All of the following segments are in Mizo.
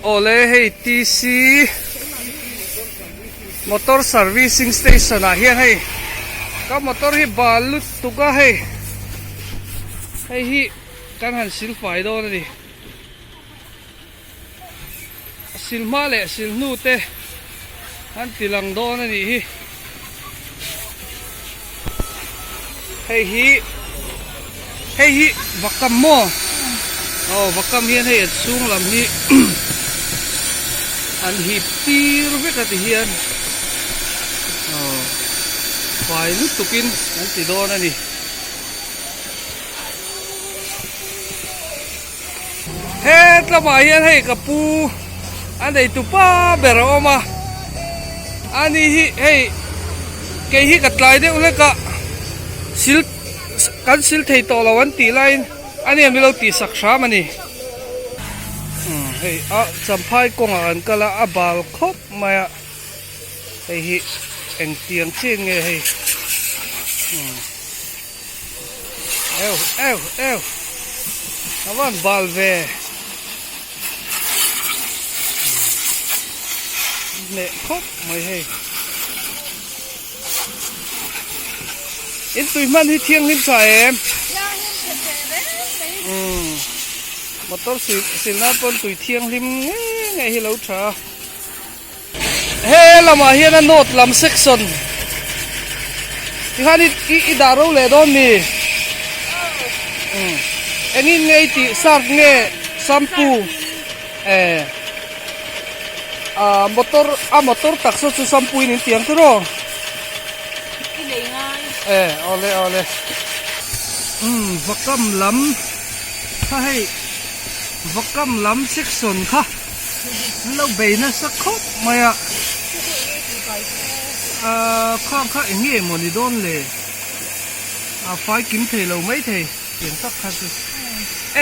Awle hei TC motor servicing station ah hian hei ka motor hi bal lutuk a hei hei hi kan han sil fai dawn a ni a sil hma leh sil hnu te an ti lang dawn a nih hi hei hi hei hi vakam maw aw vakam hian hei a chhung lam hi an hip tir vek a ti hian aw fai lutuk in an ti dawn a ni. He tlama hian hei ka pu a neitu pa ber a awm a ani hi hei kei hi ka tlai deuh hlek a sil kan sil thei tawh lo an tih laiin ani an lo tih sak hram a ni umm hei a champhai kawngah an kal a a bal khawp mai a hei hi engtiang chin nge hei umm. Eu eu eu a van bal ve hneh khawp mai hei in tui hman hi thianghlim tha em umm motor sil nan pawn tui thianghlim ngei ngei hi lo tha a. He lamah hian a north lam section tikhan i i dah ro leh dawn mi engin nge i tih surf nge shampoo eh ah motor a motor taksa chu shampoo in in ti ang tiraw eh awle awle umm vakam lam kha hei vakam lam section kha. An lo bei nasa khawp mai a, ahh khang kha eng nge maw ni dawn le, a fai kim thei lo mai thei tiang tak kha chu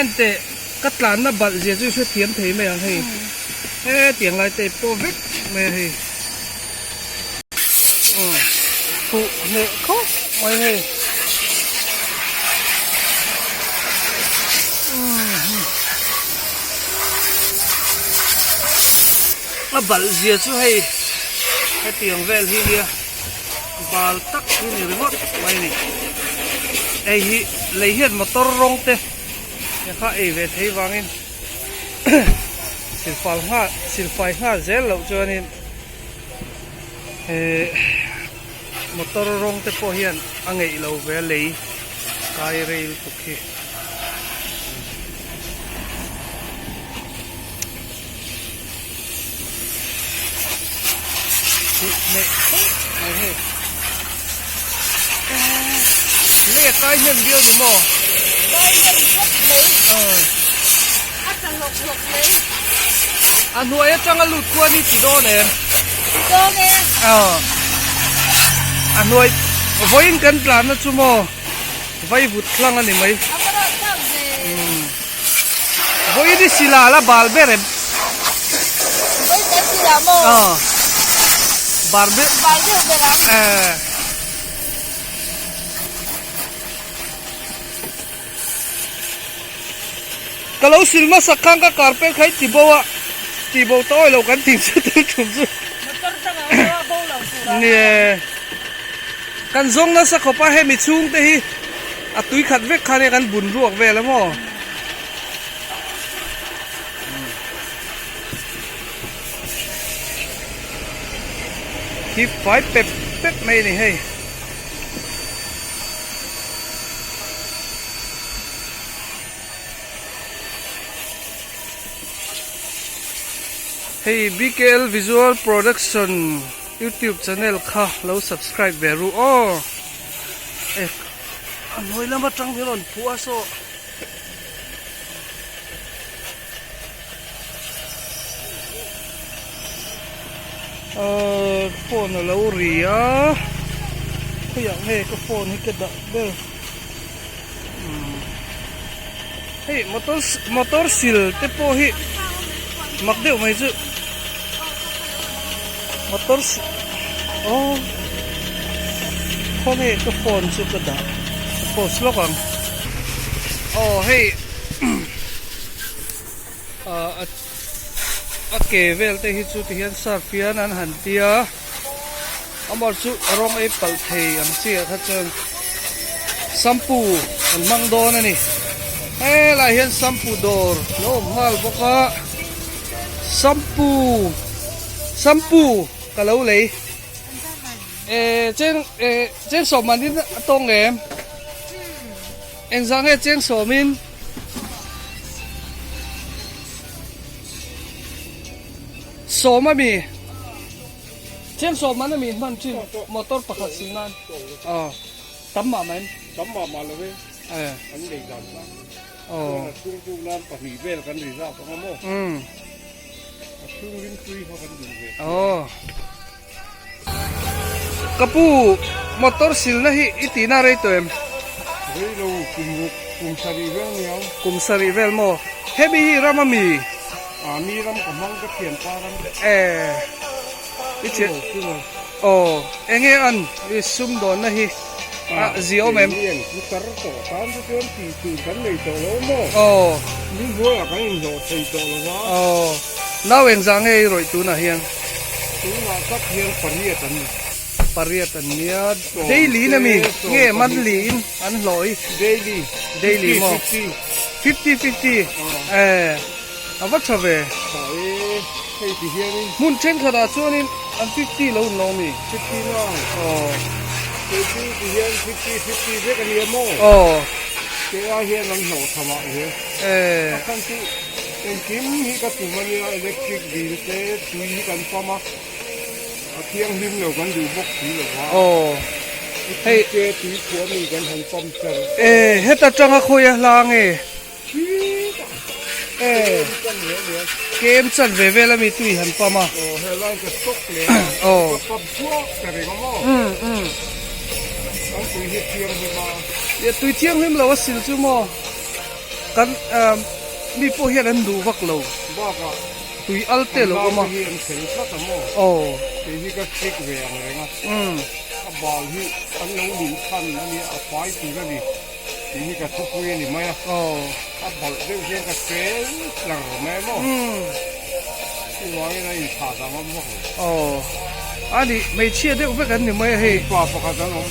enteh ka tlanna balh zia chu i hrethiam thei mai ang hei hetiang lai te pawh vek mai a hei umm huh hneh khawp mai hei. A balh zia chu hei hetiang vel hi nia bal tak hi ni ringawt mai a ni hei hi lei hian motor rawng te kha ei ve thei vangin silfal nghal silfai nghal zel loh chuanin ehh motor rawng te pawh hian a ngeih lo ve a lei kai rei lutuk hi. Neih khawp mai hei lei a kai hnem viau ni maw kai hnem khawp mai a tla hlawk hlawk mai a hnuai atanga lut khuan hi ti dawn em ti dawn e a hnuai vawiin kan tlanna chu maw Vaivut hlang a ni mai. A va rawh chak ve. Vawiin i sila la bal ber em? Vawiin kan sila maw? Aw. Bar ber. Bal deuh ber ang. Eh. Ka lo sil hmasak khan ka carpet kha i ti bo a, ti bo ta awih lo kan tih chu tul thum chu. Motor dangah erawh a bo lo tur a. Nia. Kan zawng nasa khawp a hemi chhung te hi a tui khat vek khan kan bun ruak vel a maw. Khi fai pep pep mai a ni hei. Hei BKL Visual Production. Youtube channel kha lo subscribe ve ru aw e a hnuai lam atang hi rawn phuh a saw ahh phone a lo ri a khawiah nge ka phone hi ka dah ber umm hei motor motor sil te pawh hi mak deuh mai chu. Motor aw khawnge ka phone chu ka dah ka post lawk ang aw hei ah. A ke vel te hi chu tihian surf hian an han tia amah chu rawng ei palh thei ang chi ah kha chuan shampoo an hmang dawn a ni helaiah hian shampoo dawr lo awm nghal bawk a shampoo shampoo ka lo lei eh cheng eh cheng sawm man in a tawng em engzah nge cheng sawm in. Sawm a mi Chiang sawm man a mi hman thin motor pakhat si nan aw tam mah mah em tam mah mah lo e an lei dan kha aw a chhung chu nan pahnih vel kan ri zak ang a maw a chhung rim tui kha kan duh ve aw Ka pu motor silna hi i tihna rei tawh em? Rei lo, kum ruk, kum sarih vel ni ang. Kum sarih vel maw? Hemi hi ram a mi? Ah, mi ram ka hmang ka thian pa ram. Eh, i thian. Aw, enge an i sumdawnna hi a zia awm em? Ni ang chu tar tawh tan chu chuan tih tur kan nei tawh lo maw? Aw. Ni hnuaiah kan inhlawh thei tawh lo va. Aw. Nau engzah nge i rawih tunah hian? Tunah tak hian pariat an ni. Pariat an nia. Daily in ami? Nge monthly in an hlawh i? Daily. Daily maw? 50 50. Eh, a va tha ve. Tha e, hei ti hianin. Hmun thenkhatah chuanin an 50 lo an lo ami? 50 nang. Aw. Kei chu ti hian 50 50 vek a nia maw? Aw. Kei ai hian an hlawh tha mah hle. Eh. A khan chu Engkim hi ka tum a nia, electric bill te tui hi kan pam a, a thianghlim lo kan duh bawk si lo va. Aw, hei. Tui te tui khuah mi kan han pam char. E, heta tanga khawi a hla nge? Khitah. E. Kem chan ve ania. Kem chan ve vel ami tui han pam a. Aw, helai ka stock leh a. Aw. Ka pam chhuak ta reng a maw? Um um. Kan tui hi thianghlim a. E, tui thianghlim lo a sil chu maw? Kan mi pawh hian an duh vak lo. Bakah tui al te lo awm a. An hi an fel tlat a maw? Aw. Kei hi ka check ve ang reng a. Umm. A bal hi an lo luh chhan a nia, a fai tur a ni. Kei hi ka thupui a ni mai a. Aw. A balh deuh hian ka fel tlar mai a maw? Umm. Chuvangin a inthah dang awm vak lo. Aw. A nih, hmeichhia deuh vek an ni mai a hei. Mipa pakhat an awm.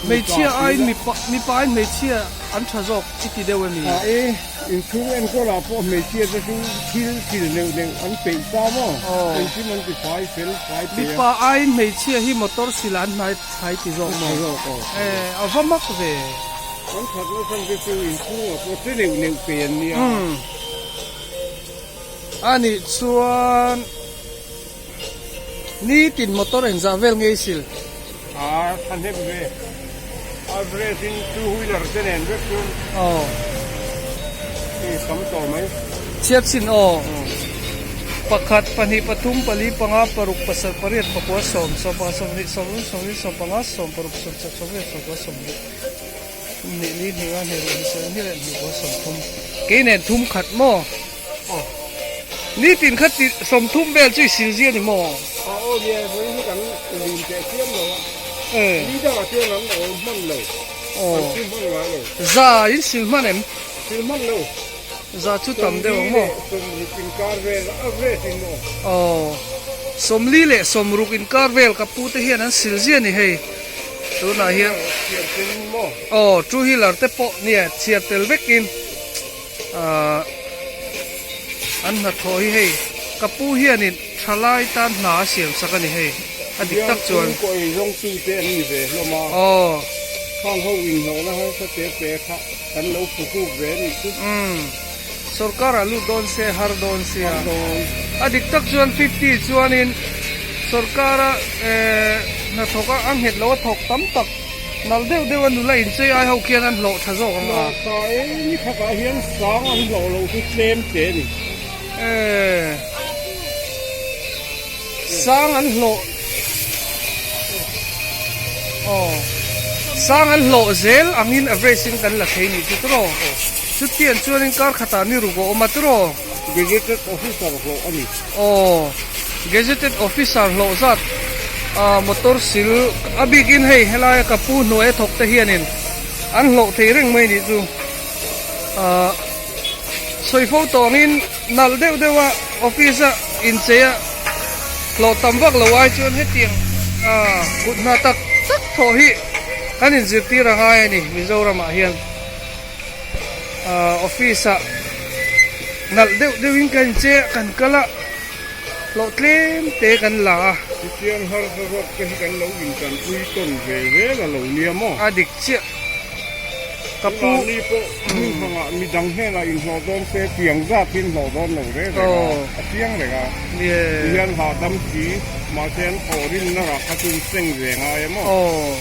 Hmeichhia aiin mipa, mipa aiin hmeichhia an tha zawk. I ti deuh em i? A e, inchhung enkawlah pawh hmeichhia te chu thil thil neuh neuh an peih ta maw? Engkim an ti fai fel fai peih a. Mipa aiin hmeichhia hi motor sila an hnai thlai ti zawk maw? Zawk aw. E, a va mak ve. Kan that na chhan te chu inchhungah pawh che neuh neuh pe an nia. Umm. A nih chuan nitin motor engzah vel nge i sil? A thahnem ve. Average in two wheeler te nen vek chuan Aw. Hei tam tawh mai. Chhiat sin aw. Pakhat, pahnih, pathum, pali, panga, paruk, pasarh, pariat, pakua, sawm, sawmpanga, sawmhnih, sawmruk, sawmli, sawmpanga, sawmparuk, sawmchak, sawmriat, sawmkua, sawmhnih, hnih, li, hnih nga, hnih ruk, hnih sarih, hnih leh hnih kua, sawmthum. Kei nen thum khat maw? Aw. Nitin kha ti 30 vel chu i sil zia ni maw? Aw aw nia vawi hi kan lim teh chiam lo a. Eh. Ni dangah chuan an awm hman lo. Aw. An sil hman ngai lo. Za in sil hman em? Sil hman lo. Za chu tam deuh ang maw? 40 leh 60 inkar vel a average in maw? Aw. 40 leh 60 inkar vel ka pu te hian an sil zia ni hei. Tunah hian. Chhiar tel in maw? Aw, two wheeler te pawh nia chhiar tel vekin. Ahh an hnathawh hi hei ka pu hianin thalai tan hna a siam sak a ni hei a dik tak chuan. Biangchhung kawi zawngtu te an ni ve hlawm a. Aw. Khang ho inhlawhna harsa te pe kha kan lo phuhuk ve a nih chu. Umm sorkar ah lut dawn se har dawn sia. Har dawn. A dik tak chuan 50 chuanin sorkar a eh hnathawk a a nghet lo a thawk tam tak. Nal deuh deuh a nula inchei ai ho khian an hlawh tha zawk ang a. Hlawh tha e, ni khatah hian sang an hlawh lo chu tlem che a ni. E, sang an hlawh, aw, sang an hlawh zel angin average in kan la thei nih chu tiraw? Chutiang chuanin kar khatah ni ruk a awm a tiraw? Gazetted officer hlawh a ni. Aw, Gazetted officer hlawh zat ah motor sil a bikin hei helaia ka pu hnuaia thawk te hianin an hlawh thei reng mai nih chu ah sawi fo tawngin nalh deuh deuh a. Office a inchei a hlawh tam vak lo ai chuan hetiang kut hna tak tak thawh hi kan inzirtir a ngai a ni Mizoram ah hian office ah nalh deuh deuh in kan inchei a kan kal a hlawh tlem te kan la a. Tichuan harsa zawk te hi kan lo intanpui tawn ve zel a lo nia maw? A dik chiah. Ka pu. Mahni pawh hmun hmangah midang hnenah inhlawh dawn se tiang zat hi inhlawh dawn lo reng reng a, a chiang reng a. Ti hian hahdam si, mahse an thawh rinna rah kha chu in seng ve ngai em aw. Aw.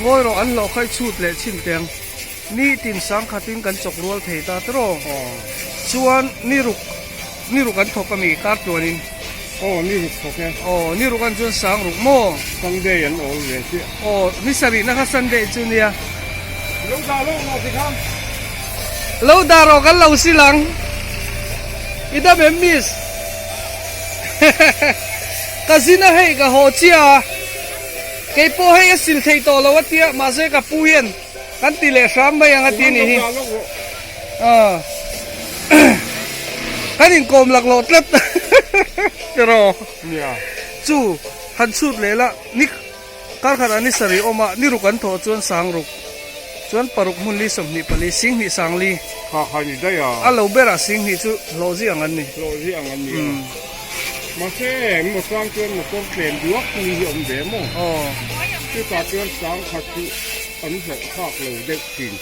Ngawi rawh an hlawh kha i chhut leh chhin teng. Nitin sangkhatin kan chawk rual thei ta tawh. Chuan ni ruk Ni ruk an thawk ami kar tluanin. Aw ni ruk thawk e. Aw ni ruk an chuan sang ruk maw? Sunday an awl ve chiah. Aw ni sarihna kha Sunday chu nia. Lo dah lawk maw tikhan? Lo dah rawh kan lo sil ang. I dam em miss? Ka zin a hei ka haw chiah a. Kei pawh hei a sil thei tawh lo a tia mahse ka pu hian kan ti leh hram mai ang a ti nih hi. Aw kan inkawm laklawh tlat tiraw chu han chhut leh la ni kar khatah ni sarih awm a ni ruk an thawh chuan sang ruk chuan paruk hmun li 24 singhnih sang li kha kha ni daih a a lo berah singhnih chu hlawh zih ang an ni hlawh zih ang an ni a mahse engmaw chang chuan motor tlem duak ni hi awm ve maw aw chutah chuan sang khat chu an hlawh thlak lo deuh thin.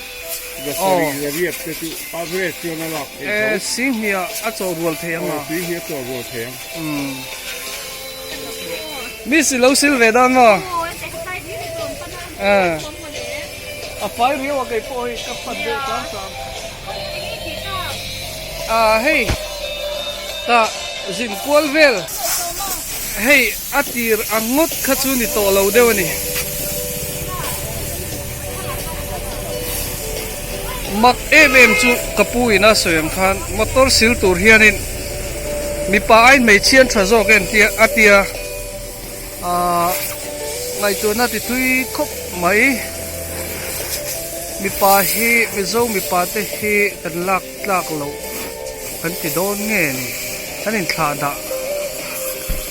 Zasarih zariat te chu average chuan a lak theih tho. E singhnih a chaw rual thei ang a. Aw singhnih a chaw rual thei ang. Umm. Miss i lo sil ve dan maw? Eh. A fai riau a kei pawh hei ka phat deuh tlang tlang. Ah hei tah zin kual vel hei a tir ang ngawt kha chu ni tawh lo deuh a ni. Mak em em chu ka pu in a sawi ang khan motor sil tur hianin mipa aiin hmeichhia an tha zawk em tia a tia ahh ngaihtuahna ti thui khawp mai mipa hi mizo mipa te hi kan lak tlak loh kan ti dawn nge ni kan inthlah dah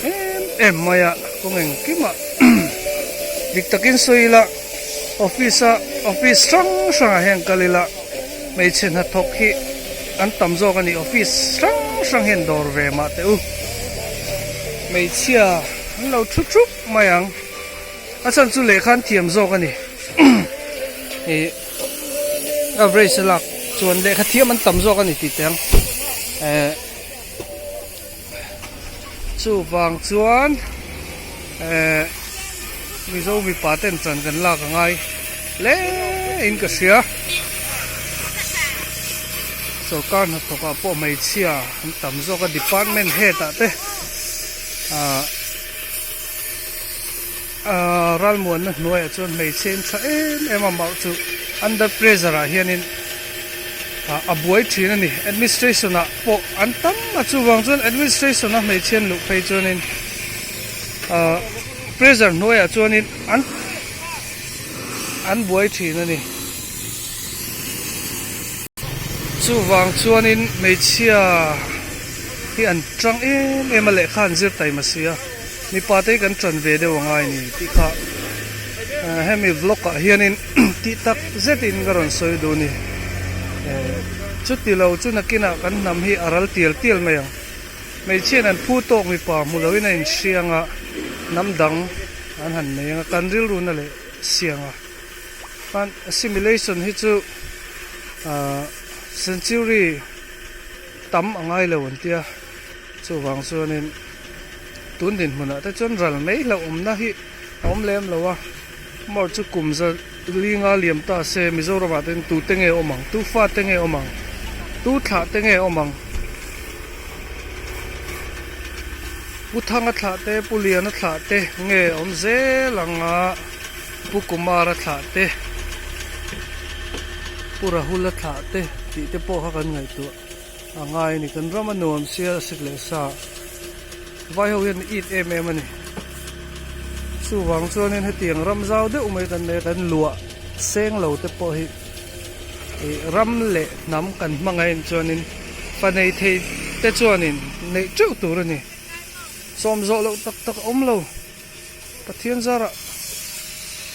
em em mai a kawng engkimah dik takin sawi ila office a office hrang hrangah hian kal ila hmeichhe hnathawk hi an tam zawk a ni office hrang hrang hian dawr ve mah teh u hmeichhia an lo thu thup mai ang a chhan chu lehkha an thiam zawk a ni ih average a lak chuan lehkha thiam an tam zawk a ni tih teh ang eh. Chuvang chuan eh Mizo mipa ten chan kan lak a ngai hle in ka hria. Sorkar hnathawk ah pawh hmeichhia an tam zawk a department head ah te ah ah ralmuanna hnuaiah chuan hmeichhia in tha em em a mah chu under pressure ah hianin ah a buai thin a ni administration ah pawh an tam a chuvang chuan administration a hmeichhia an luh phei chuanin ah pressure hnuaiah chuanin an an buai thin a ni chuvang chuanin hmeichhia hi an tang em em a lehkha an zir taima si a mipa te hi kan tan ve deuh angai ni tih kha hemi vlog ah hianin tih tak zetin ka rawn sawi duh a ni chuti lo chu nakinah kan hnam hi a ral tial tial mai ang hmeichhiain an phu tawk mipa hmu loin a inhriang a hnam dang an han nei ang a kan rilru na leh siang a khan assimilation hi chu ahh century tam a ngai lo an tia chuvang chuanin tun dinhmunah te chuan ral mai hlauhawmna hi a awm lem lo a. Mar chu kum za linga liam ta se Mizoramah te tu te nge awm ang tu fa te nge awm ang tu thlah te nge awm ang Pu Thanga thlah te Pu Liana thlah te nge awm zel ang a Pu Kumara thlah te Pu Rahula thlah te tih te pawh kha kan ngaihtuah a ngai a ni kan ram a nuam sia a sik leh sa. Vai ho hian it em em a ni. Chuvang chuanin hetiang ram zau deuh mai kan nei a, kan luah seng lo te pawh hi ih ram leh hnam kan hmangaih chuanin fa nei thei te chuanin neih teuh tur a ni. Sawm zawh loh tak tak a awm lo. Pathian zarah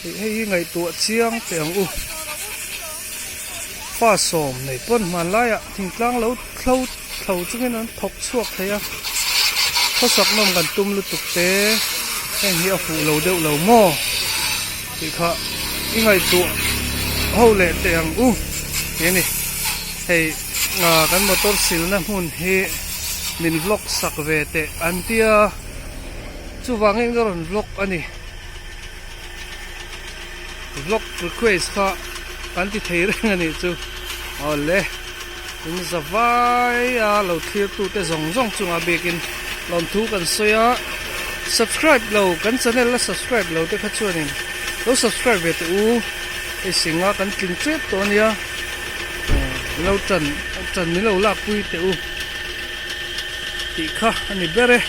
tih hei hi ngaihtuah chiang teh ang u. Fa sawm nei pawn hmanlaiah thingtlang lo thlo thlo chungin an thawk chhuak thei a, khawsak nawm kan tum lutuk te heng hi a fuh lo deuh lo maw tih kha i ngaihtuah ho leh teh ang u tih a ni. Hei kan motor silna hmun hi min vlog sak ve teh an tia. Chuvangin ka rawn vlog a ni. Vlog request kha kan ti thei reng a nih chu. Awle, in za vai a lo thlir tu te zawng zawng chungah biakin lawmthu kan sawi a. Subscribe lo, kan channel la subscribe lo te kha chuanin lo subscribe ve teh u. Hei singa kan tling tep tawh a nia. Min lo tan, tan min lo lakpui teh u tih kha a ni ber e.